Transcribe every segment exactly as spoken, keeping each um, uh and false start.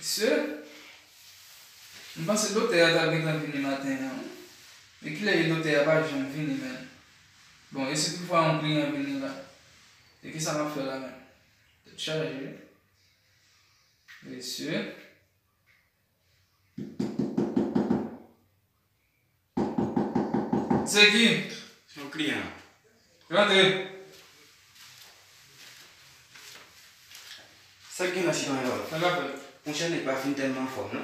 Mesye, m panse doktè a t ap gentan vini maten an. Men kilè e doktè a pa janm vini, menm? Bon, e si toutfwa yon kliyan vini la? E kisa m ap fè la menm? Tèt chaje wi. Mesye. Se ki? Se yon kliyan. Rantre. Sa k gen la, sitwayen Valò? Sa k ap fèt? Monchè, nèg pa fin tèlman anfòm non.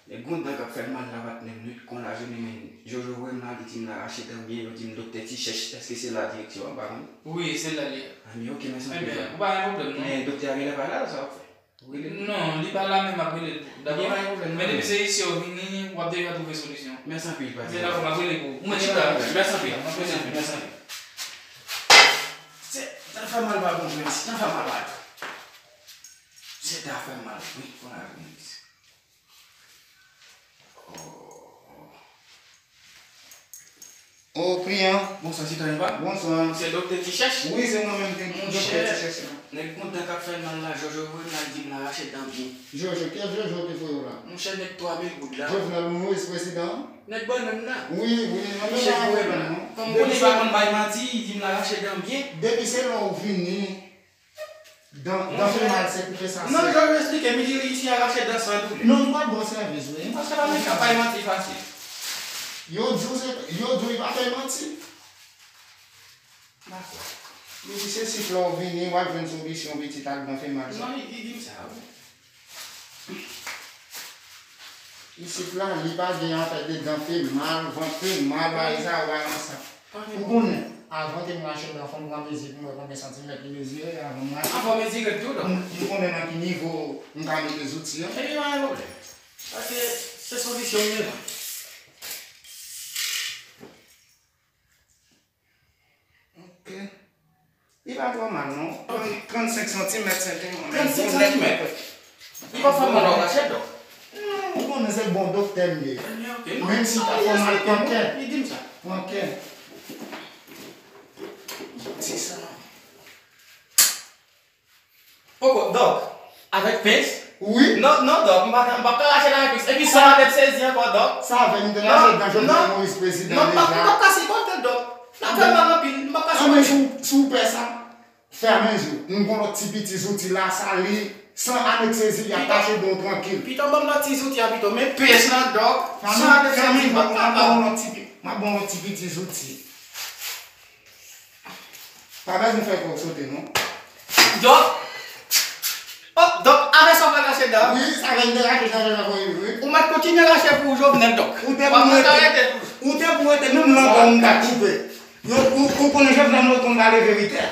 Nèg gon dan k ap fè l mal la, patnè m, nèg kon lajounen, men Jojo voye m la, li di m l a rache dan byen, yo di m doktè Ti Chèch, èske se la direksyon an, m pa konn. Wi, se la li ye. Anben, ok, mèsi anpil. Ebyen, ou pa gen pwoblèm non. Men doktè a genlè pa la, sa w ap fè? Non, li pa la, men m ap rele l pou. Dakò? Gen pa gen pwoblèm. Men depi se isi w vini, w ap deja twouve solisyon. Mèsi anpil, patnè. Gen la fò m ap rele pou ou. Mwen chita. Mèsi anpil. Mèsi anpil, mèsi anpil. Se, sa fè mal pa bon, mèsi. Sa fè mal pa bon. Se ta fè mal, wi, fò n al vin isit. O kliyan. Bonswa, sitwayen pa? Bonswa. Se doktè Ti Chèch? Wi, se mwen menm ki doktè Ti Chèch la. Nèg gon dan k ap fè l mal la, Jojo voye m la, li di m l a rache dan byen. Jojo, kèl Jojo ki voye w la? Monchè, nèg twa mil goud la. Jovenel Moïse, prezidan an? Nèg bannann nan. Wi, wi, non, men pa yon pwoblèm non. Kòm m konnen li pa konn bay manti, li di m l a rache dan byen. Depi se lè w vini, dan, dan fè mal, se koupe sa sèk. Non, jan yo esplike m, li di isi a rache dan san doulè. Non, li pa ba w sèvis, wi. Paske pa menm k ap bay manti fasil. Yo di w se, yo di w li pa bay manti. Dakò. Li di se sik lè w vini, w ap jwenn solisyon pitit ak dan fè mal sa. Non, li, li di m sa, wi. Isit la, li pa gen afè de dan fè mal, vant fè mal, bagay sa yo, bagay konsa. Ou konnen, avan ke m rache dan fò m pran mezi pou m wè konbyen santimèt li mezire avan m rache. Avan w mezire l tou, dòk? M, m konnen nan ki nivo m ka mete zouti an. Ebyen, pa gen pwoblèm. Paske se solisyon m bezwen. Ok. Li pa twò mal non. Ok. Trannsenk santimèt, se te yon... Trannsenk santimèt? Li pa fè mal nan rachèt, dòk? Non, ou konnen se bon doktè m ye. Ebyen, ok. Non, menm si li pa fè mal, ok. Li di m sa. Ok. Ti sa. Poko, dòk, avèk pens? Wi. Non, non, dòk, m pa ka, m p ap ka rache l avèk pens. Epi san avèk sezi ankò, dòk. Sa avè m te rache dan Jovenel Moïse prezidan deja. Non, m p ap, m p ap ka sipòte l, dòk. L ap fè mal anpil, m p ap ka sipòte l. Anben, si w, si w pè sa, fèmen je w. M gon lòt ti piti zouti la, sa li, san anestezi, y ap rache dan w trankil. Pito, ban m lòt ti zouti a pito, men pens lan, dòk, san avèk sezi, m p ap ka. M ap ba w lòt ti pi-, m ap ba w lòt ti piti zouti. Pa bezwen fè kò w sote non. Dòk, oh, dòk, avè sa w pral rache dan? Wi, sa avè m te rache jan jan voye wi. Ou mèt kontinye rache pou Jovenel, dòk. Ou te pou rete, ou te pou rete menm nan kò m ta koupe. Yo, ou, ou konnen Jovenel nou konn pale verite.